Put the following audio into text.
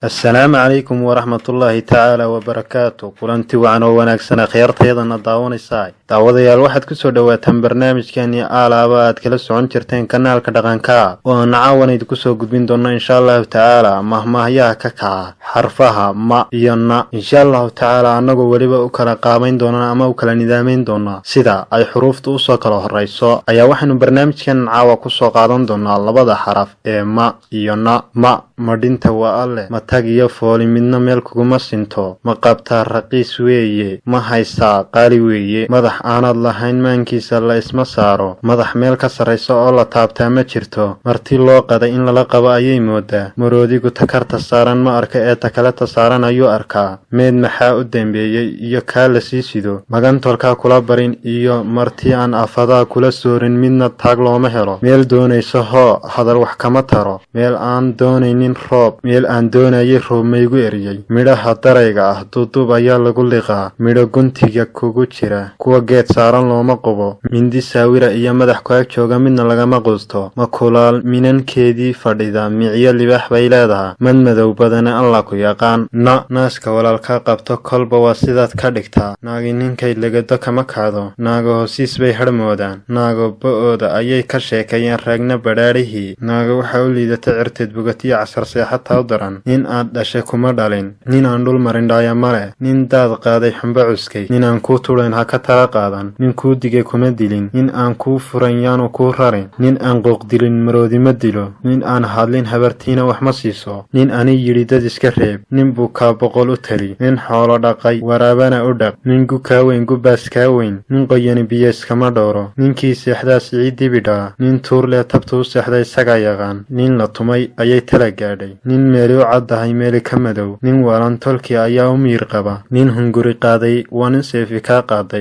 Assalaamu calaykum waraxmatullaahi tacaala wabarakaatu. Kulanti wacan oo wanaagsan, akhyaartayadana daawanaysaa. Daawadayaal, waxaad kusoo dhowaataan barnaamijkeenii aalaaba aad kala socon jirteen kanaalka Dhaqanka, oo aan caawan idinku soo gudbin doona, insha Allahu tacaala, mahmaahyaha ka kaca xarfaha ma iyo na, insha Allahu tacaala, annagoo weliba u kala qaabayn doonaa ama u kala nidaamayn doonaa sida ay xuruufta usoo kala horeyso, ayaa waxaynu barnaamijkan caawa kusoo qaadan doonaa labada xaraf ee ma iyo na. Ma madhinta waa Alleh. Matag iyo fooli midna meel kuguma sinto. Ma qabtaa raqiis weeye, ma haysaa qaali weeye. Madax aanad lahayn maankiisa la isma saaro. Madax meel ka sarraysa oo la taabtaa ma jirto. Marti loo qaday in lala qabo ayay moodaa. Maroodigu takarta saaran ma arka ee takaleta saaran ayuu arkaa. Meed maxaa u dambeeyey iyo kaa la sii sido. Magantolkaa kula barin iyo marti aan afadaa kula soorin midna taag looma helo. Meel doonayso hoo, hadal wax kama taro. Meel aan doonaynin roob, meel aan doonayay roob maygu eriyey. Midhaha darayga ah duuduub ayaa lagu liqaa. Midho guntiga kugu jira kuwa geed saaran looma qubo. Mindi saawira iyo madax ku ag jooga midna lagama quusto. Makulaal minankeedii fadhida micyo libaax bay leedahay. Mad madow badane Allah ku yaqaan. Na naaska walaalkaa qabto kolba waa sidaad ka dhigtaa. Naagi ninkay legado kama kacdo. Naago hosiis bay harmoodaan. Naago bo'ooda ayay ka sheekeeyeen, raagna badhaadhihii. Naago waxaa u liidata cirteed bugatiyo casar seexataa u daran. Nin aad dhashay kuma dhalin. Nin aan dhul marin dhaaya male. Nin daad qaaday xumbo cuskay. Nin aan kuu tulayn ha ka tala qaadan. Nin kuu digay kuma dilin. Nin aan kuu furan yaanu kuu rarin. Nin aan qooqdilin maroodi ma dilo. Nin aan hadlin habartiina wax ma siiso. Nin ani yidhi dad iska reeb, nin buu kaa 100 u tali. Nin xoolo dhaqay waraabana u dhaq. Nin gu kaa weyn gubaas kaa weyn. Nin qoyani biyo iskama dhowro. Ninkii seexdaa siciid dibi dhala. Nin tuur leh tabta u seexda isagaa yaqaan. Nin la tumay ayay tala gaadhay. Nin meeli u caddahay meeli ka madow. Nin waalan tolkii ayaa u miir qaba. Nin hunguri qaaday waa nin seefi kaa qaaday.